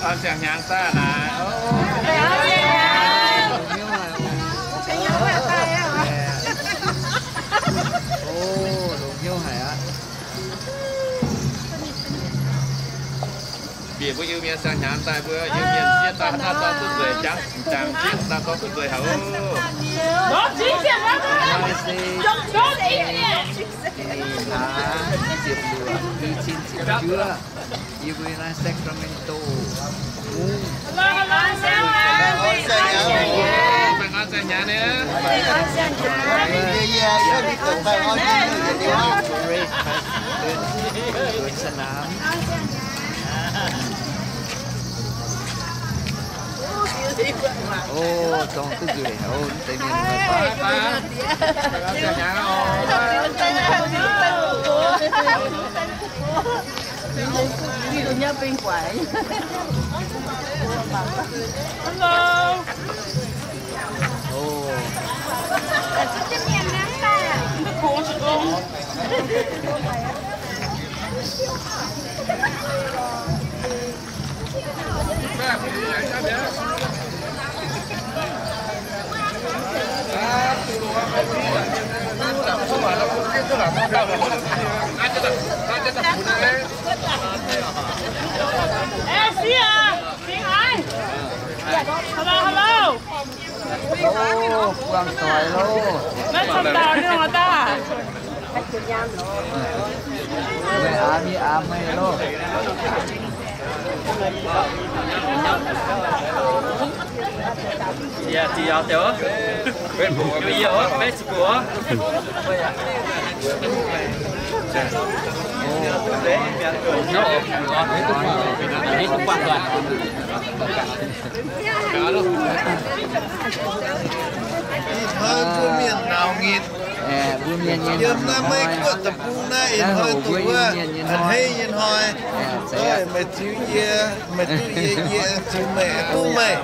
Ziangh hnyangx daaih naaic. O, longc hnyouv haic aqv. Bieqc mbuo Iu-Mienh ziangh hnyangx daaih, mbuo Iu-Mienh sieqv daaih, haaix dauh dorh duqv nzueic jangv, jangx jienv, dauh dorh duqv nzueic haic oc. Ziepc luoqc, i cin ziepc juov, yie mbuo naaiv Sacramento. O, dongh duqv nzueic haic oc, deix mienh. Hello. O. Hello, hello. Buangh doix loh. Naaiv camv dauh nyei oc daaih. Meih aav mienh aav meih loh. Yaac ziqc yaac deix oc. Yie oc, Facebook oc. Ih hnoi mbuo mienh nauz ngitc. Mbuo mienh nyei yiem naaiv Meiv Guoqv deic-bung naaiv, ih hnoi dongh wuov a'hneiv nyei hnoi. Meih ziux yie, meih duqv yie, yie ziux meih, duqv meih.